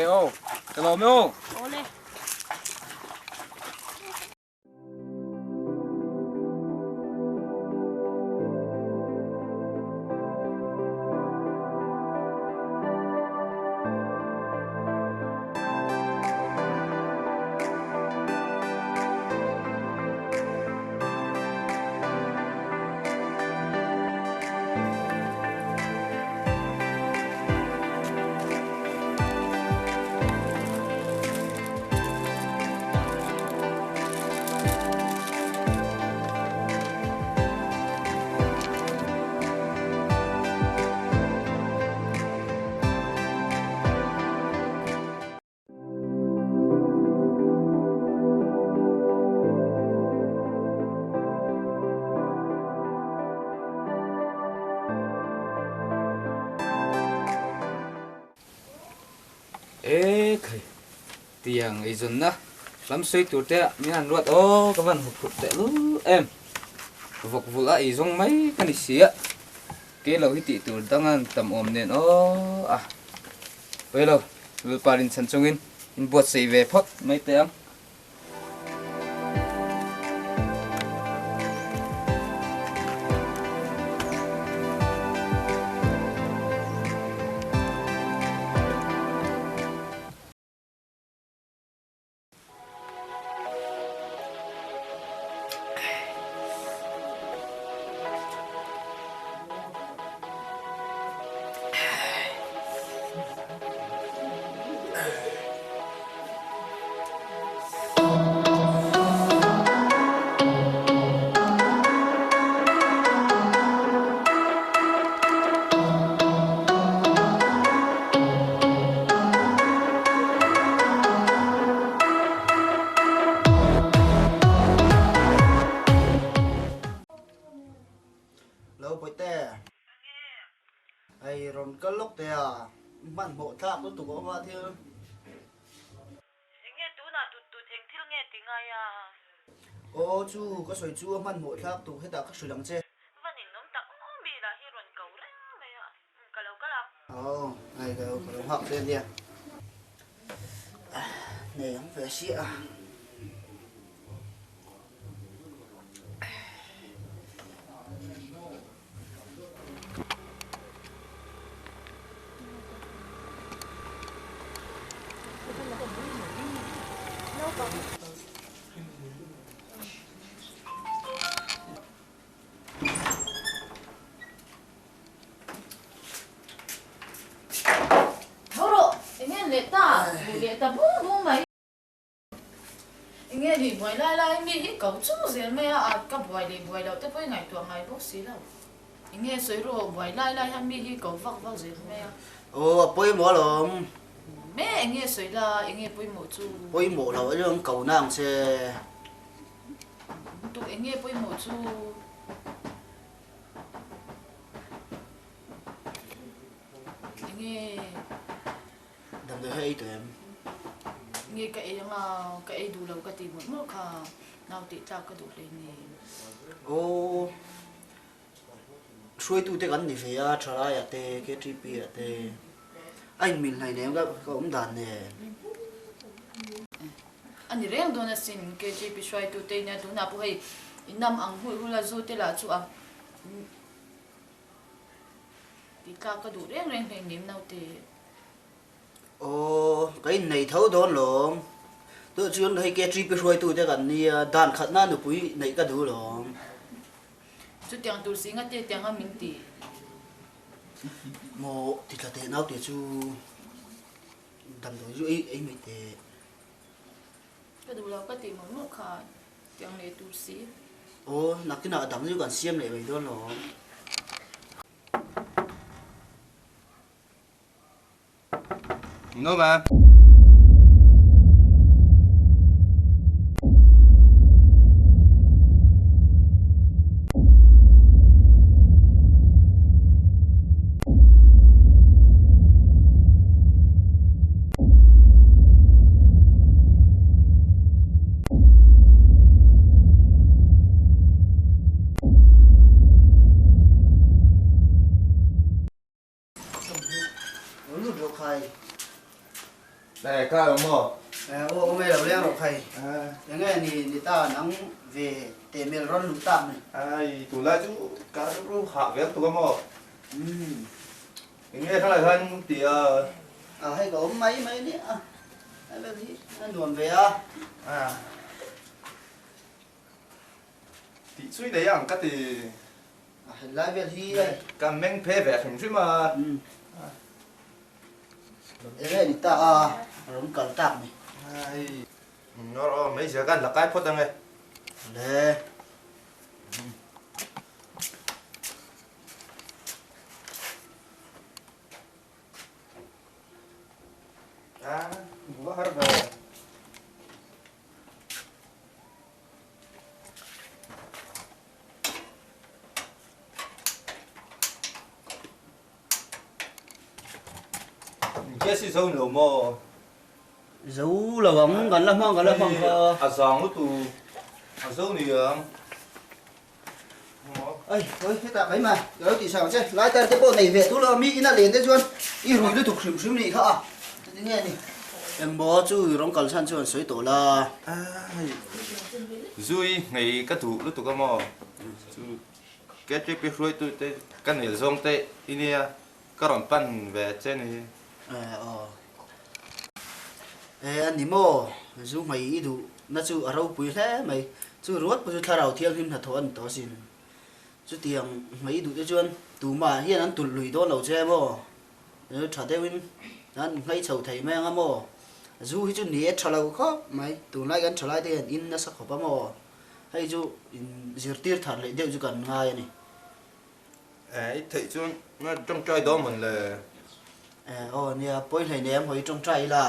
aw, ka lawm e aw. Awle. E khai, tiang eizawnna lam sawi tur te ah min han ruat aw ka van huphurh teh lul em. Vawk vulh a eizawng mai ka ni si a, ke lo hi tih tur dang an tam awm nen aw a. Awilo, Lalpa rinchhan chungin inbuatsaih ve phawt mai teh ang. Lo Bawihte. Hei rawn kal lawk teh a, hmanhmawh thlak lutuk a awm a thil. Enge tunah tut tut eng thil nge ti ngai a? Aw chu ka sawi chu a hmanhmawh thlak tuk hetah ka hrilh ang che. Van in awm tak awm bik lah hi rawn ko reng mai a, ka lo kal ang. Aw hei ka lo ka lo nghak che nia. Nei ang ve sia a. Tho rawh, eng nge leh ta, buh leh ta bung bung mai. Enge ni buai lai lai mi hi ko chung zel mai a, at ka buai leh buai loh te pawh i ngaihtuah ngai bawk si lo. Enge sawi rawh buai lai lai hian mi hi ko vak vak zel mai a. Aw a pawimawh alawm. Me enge sawi la, enge pawimawh chu? Pawimawh loh a ang ko na ang che. Tuk enge pawimawh chu? Enge. Damdawi hi ei tawh em? Nge ka ei anga ka ei duh lo ka ti mawlh mawlh kha nau tih tlak ka duh hle ni. Aw hruaitute kan ni ve a Thalaiah te KTP ah te a inmil hnaih nen ka awm dan nen. A ni reng dawn asin KTP hruaitute nia tunah pawh hei inam ang hulh hulh a zu te lah chu a tih tlak ka duh reng reng hleinem naute. Aw, ka innei tho dawn lawm. Tawh chuan hei KTP hruaitute kan nia, dan khatna nupui neih ka duh lawm. Chutiang tur si ngate tianga min ti. Maw, ti tla teh naute chu damdawi chu ei ei mai teh. Ka duh lo ka tih mawlh mawlh kha tiang leh tur si. Aw, nakinah a dang chu kan siam leh mai dawn lawm. Nuam a. Lut rawh khai. Nè, ka awm maw? Aw awm e lo leng rawh khai. Enge ni ni ta nang ve teh mel rawn luh tak ni. Ai, tunlai chu ka rilru hah vel tuk a maw? Enge thlai khan ti a? A hei ka awm mai mai nia a, hei vel hi a nuam ve a. A tih chui nei ang ka ti. A helai vel hi hei. Ka meng phe ve hrim hrim a. Enge ni ta a, a rawn kal tak ni. Ai, nawr aw mai zia khan la kai phawt ange. Le. A, bua har ve. Gas hi zo lo maw? Zo lo ang, kan la hmang, kan la hmang kha. A zang lutu, a zo ni ang. Ai, oi, hetah keimah, ka lo tih sang che, lighter te pawh nei ve tu lo, mi ina len te chuan i rui lutuk hrim hrim nih kha a, chuti nge ni? Engmaw chu i rawng kal chhan chuan sawi tawh la. Ai, zui ngei ka duh lutuk a maw? Chu KTP hruaitu te ka nel zawng te i nia, ka rawn pan ve che ni. Eh aw. Eh a ni maw? Zu hmai i duh na chu a ropui hle mai. Chu ruat pawh chu thlarau thianghlim hnathawh a ni tawh asin. Chutiang hmai i duh te chuan tumah hian an tulh lui dawn lo che maw? Tha deuhin an hmai chho thei mai ang a maw? Zu hi chu ni e tha lo khawp mai. Tunlai kan tha lai te hian in nasa khawp a maw? Hei chu in zirtir thar leh deuh chu kan ngai a ni. Eh, i theih chuan nga tawngtai dawn mawn le? Eh, aw nia, pawi hleinem hawi tawngtai ila.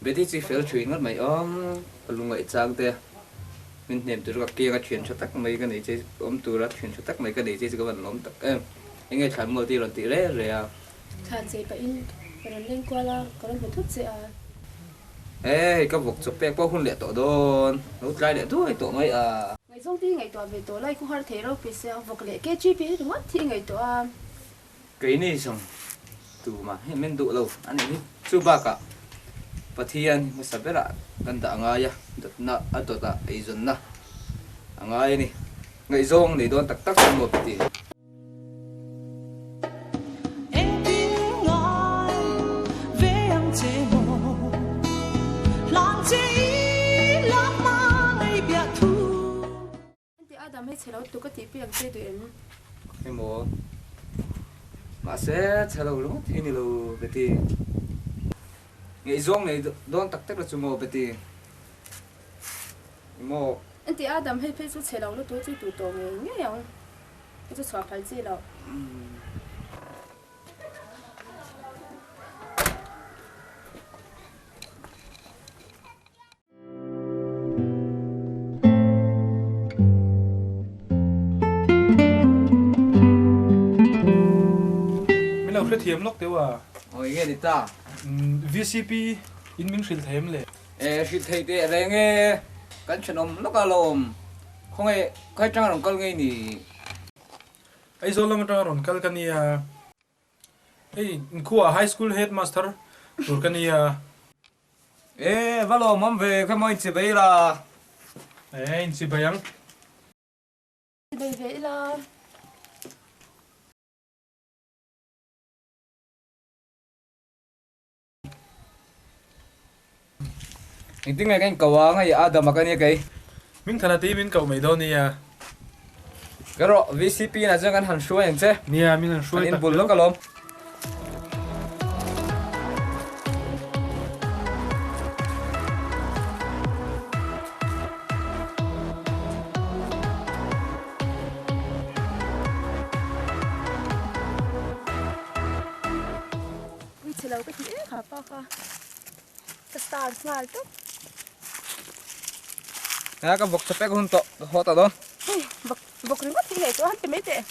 Betty chu i fel thin ngawt mai awm, ka lungaih chang te min hnem tur ka kianga thian tha tak mai ka nei che awm tura thian tha tak mai ka nei che chu ka van lawm tak em. Enge thlan mual te i rawn tih reh reh a. Thlan chei pahin ka rawn leng kual a, ka rawn hmu thut che a. Hei ka vawk chawp pek pawh hun leh tawh dawn, lo tlai leh duai tawh mai a. Ngaihzawng te i ngaihtuah ve tawh lai khaw har thei ropui sia, vawk leh KGP hi ringawt hi i ngaihtuah a. Keini zawng tumah hi min duh lo a nih hi. Chu bakah Pathian hi hmasa berah kan dah a ngai a, dawtna a dawtah eizawnna a ngai a ni. Ngaihzawng nei dawn tak tak chuan maw ti. Engtin ngai ve ang che maw? Hlan che i la hma ngei biah thu. Heti Adam hei chhe lo tuk a tih pui ang che duh em? Emaw. Mahse chhe lo ringawt hi ni lo Betty. Ngaihzawng nei dawn tak tak la chu maw Betty? Emaw. Heti Adam hei phei chu chhe lo lutuk chu i tawh ngei ngei ang. Hei chu chhuah phal chi lo. lo hrethiam lawk deuh a. Aw enge ni ta? VCP in min hrilh thei em le? E hrilh thei teh reng e, kan thenawm lawk a lawm. Khawnge khai tang a rawn kal ngei ni? Aizawl lam atanga rawn kal ka nia. Hei inkhuaah High School Headmaster tur ka nia. E va lawmawm ve kha maw inchibei la. E inchibei ang. Chibei ve ila. Engtin nge ka in ko a, ngei Adam a ka nia kei. Min than a ti min koh mai dawn nia. Ka rawh, VCP in ah chuan kan han hruai ang che. Nia, min han hruai tak deuh. Kan inbul lawk alawm. Ui chhe lo ka ti em kha pa kha ka star nghal tawp. Nia ka vawk chapek hun tawh ka haw ta dawn. Hei vawk vawk ringawt hi ngaihtuah han ti mai teh.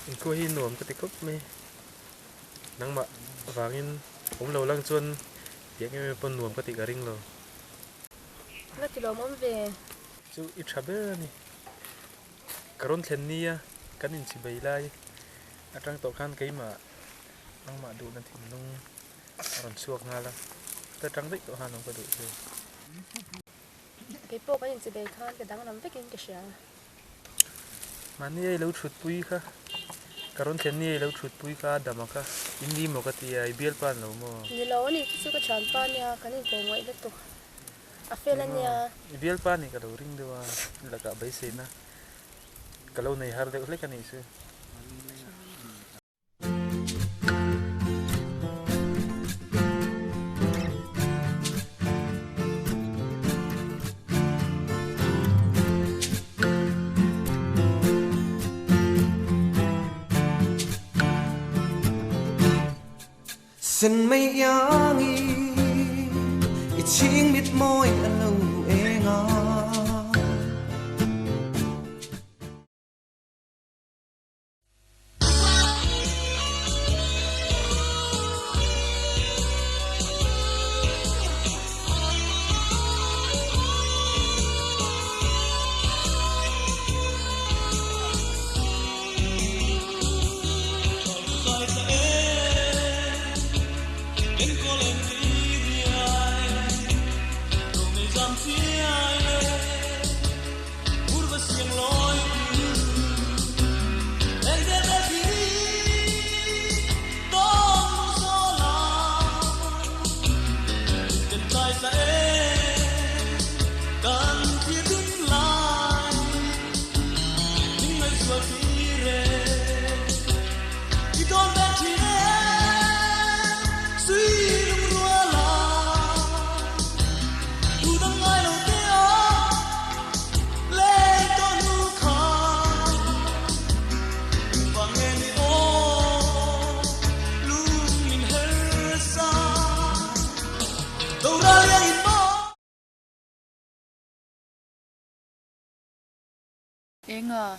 Inkhua hi nuam ka ti khawp mai. Nangmah vangin awm lo lang chuan tiang em em pawn nuam ka tih ka ring lo. Nga ti lawmawm ve. Chu i tha ber a ni. Ka rawn thlen nia kan inchibei lai atang tawh khan keimah nangmah duhna thinlung a rawn chhuak nghal a, ka tang daih tawh khan awm ka duh che. Kei pawh kan inchibei khan ka danglam vekin ka hria. Mahni a i lo thutpui kha, ka rawn thlen nia i lo thutpui kha a dam a kha, in ni maw ka ti a, i bialpa an lo maw? Ni lo a ni, chu chu ka thianpa nia, kan inkawm ngaih lutuk. A fel a nia. I bialpa nih ka lo ring deuh a, lakah beiseina ka lo nei har deuh hlek a nih chu. Sen mei iangi i chhing mit mawi a lo eng a. Enga,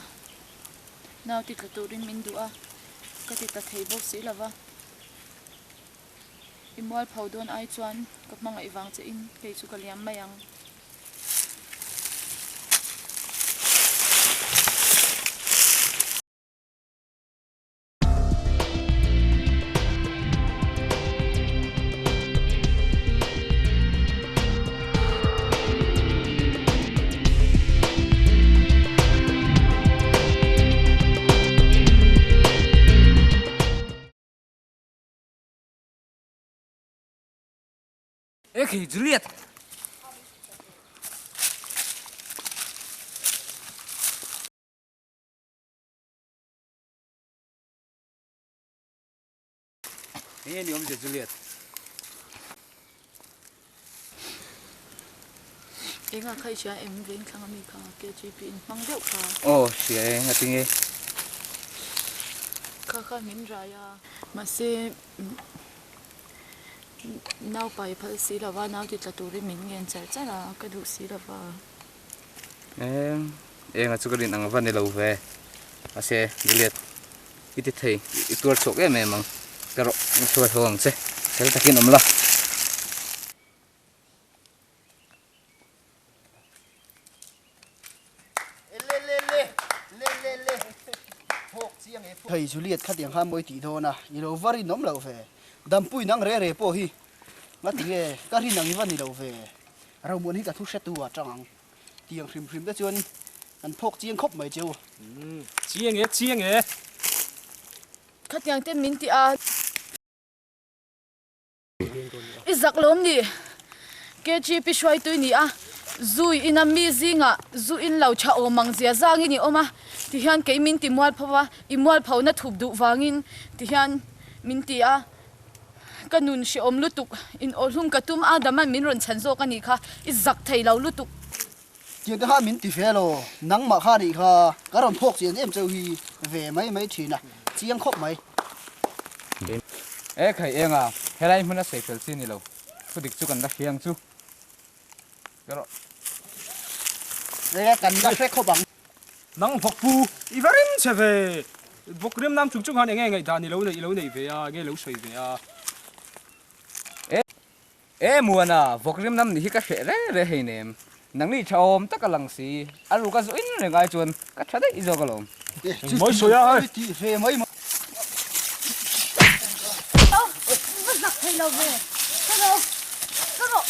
nau ti tla turin min duh a, ka ti ta thei bawk si lova. I mualpho dawn ai chuan ka hmangaih vang che in kei chu ka liam mai ang. E khi Juliet. Enge ni awmzia Juliet? Enga kha i hria em veng thlang ami kha KGP in hmang deuh kha. Aw hria e ngatinge. Kha kha min rai a mahse nau pai phal si lova nau ti tla turin min ngen char char a ka duh si lova. Eng enga chu ka rin ang va ni lo ve. Mahse Juliet i ti thei i tuar chhuak em em ang ka rawh ka hruai ho ang che fel takin awm la. Hei Juliet khatiang kha mawi tih dawn a i lo va rinawm loh ve dampui nang re re pawh hi nga tinge ka rin ang i va ni lo ve Romuan hi ka thu hretu ah tang ang. Tiang hrim hrim te chuan kan phawk chiang khawp mai cheu. Chiang e, chiang e. Khatiang te min ti a. I zak lawm ni. KGP hruaitui ni a, zui ina mi zingah zu in lo tha awm ang zia zangin i awm a, tihian kei min ti mualpho a, i mualphona thup duh vangin tihian min ti a. Ka nun hrehawm lutuk, in awhlum ka tum Adama'n min rawn chhan zawk a nih kha, i zak thei lo lutuk. Tiang te kha min ti ve lo, nangmah kha nih kha ka rawn phawk chian em cheu hi ve mai mai thin a, chiang khawp mai. E khai eng a, helai hmun a sawi fel chi ni lo, thu dik chu kan la hria ang chu. Ka rawh. E kan la hre khawp ang. Nang vawk pu, i va rim che ve. Vawk rim nam chung chung khan enge ngaihdan i lo neih i lo neih ve a, enge lo sawi ve a. E e Muana, vawk rim nam nih hi ka hreh re re hei nem. Nang nih tha awm tak a lang si, a ruk a zawh in reng ai chuan ka tha daih zawk alawm. Eng mai sawi a hei. Tih ve mai mai. Va zak thei lo ve. Ka rawh. Ka rawh.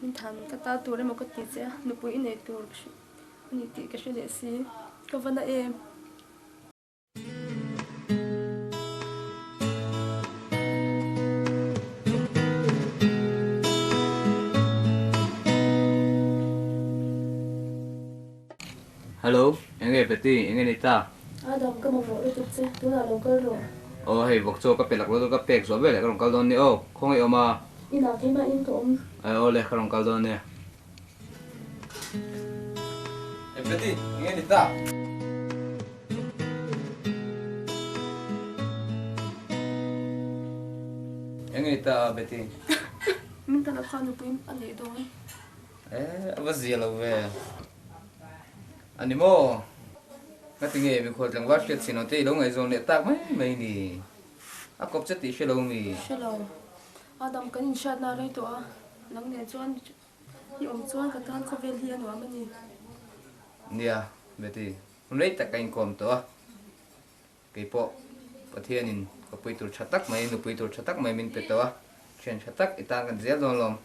Min than ka ta tur emaw ka ti che a, nupui i nei tur a ni tih ka hre leh si. Ka va na em. Hello, enge Betty, enge ni ta? Adam, ka mamawh lutuk che, tunah lo kal rawh. Aw hei, vawk chaw ka pe lak lo ka pek zawh veleh ka rawn kal dawn nia aw, khawngaih awm a. Inah keimah in ka awm. Aw le, ka rawn kal dawn nia. Betty, enge ni ta? Enge ni ta Betty? Min ta lo kha nupui a neih dawn. Eh, a va zia lo ve. A ni maw? Ngati nge mikhual tlangval hriat chin lo te i lo ngaihzawn leh tak mai mai ni? A kawp che tih hre lo mi? Hre lo. Adam, kan inhriatna a rei tawh a, nang nen chuan I awm chuan ka tan khawvel hi a nuam a ni. Nia, Betty, hun rei tak ka inkawm tawh a. Kei pawh Pathianin ka pui tur tha tak mai, nupui tur tha tak mai min pe tawh a. Thian tha tak i tan kan zel dawn lawm.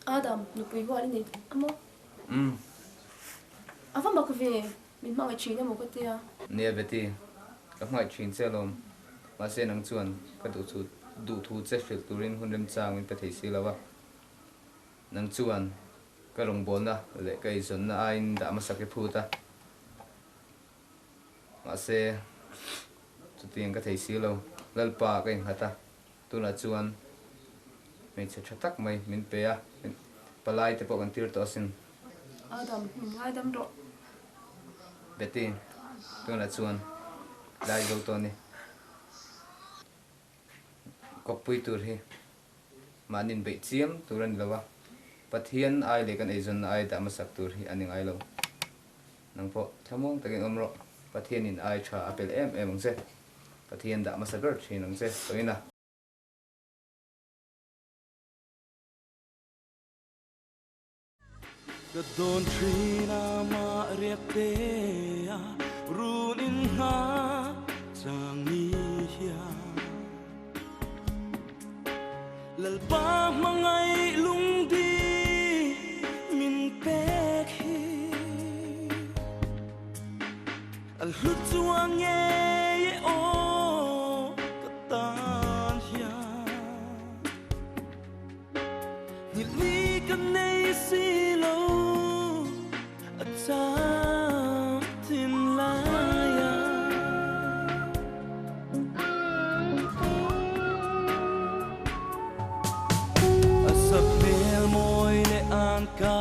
Adam, nupui hual i nei a maw? Umm. A va mak ve, min hmangaih thin emaw ka tia. Nia, Betty, ka hmangaih thin che alawm. Mahse nang chuan ka duh thu che hrilh turin hun remchang min pe thei si lo a. Nang chuan ka rawngbawlna leh ka eizawnna aiin dah hmasak i phut a, mahse chutiang ka thei si lo. Lalpa ka innghat a, tunah chuan hmeichhe tha tak mai min pe a, palai te pawh kan tir tawh asin. Adam, min ngaidam rawh. Betty, tunah chuan lai zo tawh a ni. Kawppui tur hi mahni inbeih chiam tur a ni lo a, Pathian ai leh kan eizawnna ai dah hmasak tur hi a ni ngai lo. Nang pawh thlamuang takin awm rawh, Pathianin ai tha a pel em em ang che, Pathian dah hmasa ber thin ang che, tawina. Ka dawn thin a mah riak te a run in ngha chang ni hian Lalpa hmangaih lungdi min pek hi A hlut chuang ngei e aw ka tan hian. Nghilhni ka nei si lo a cham thin lai a. A sap hmel mawi leh an ka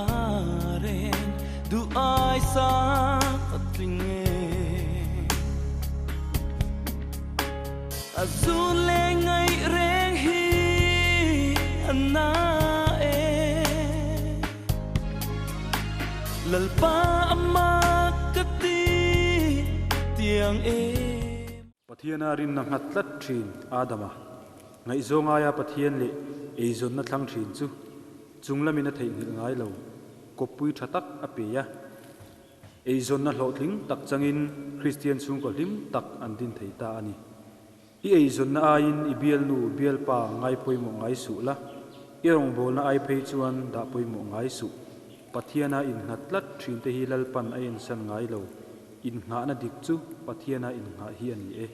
ren duh ai sa a tling e. A zun leh ngaih reng hi a na. Lalpa ama ka ti tiang em. Pathiana rinna nghat tlat thin Adama, ngaihzawng aia Pathian leh eizawnna thlang thin chu chung lamin a theihnghilh ngai lo, kawppui tha tak a pe a. Eizawnna hlawhtling tak changin Kristian chhungkaw hlim tak an din thei ta a ni. I eizawnna aiin i bialnu, bialpa ngai pawimawh ngai suh la, i rawngbawlna ai phei chuan dah pawimawh ngai suh. Pathiana innghat tlat thinte hi Lalpan a ensan ngai lo. Innghahna dik chu Pathiana innghah hi a ni e.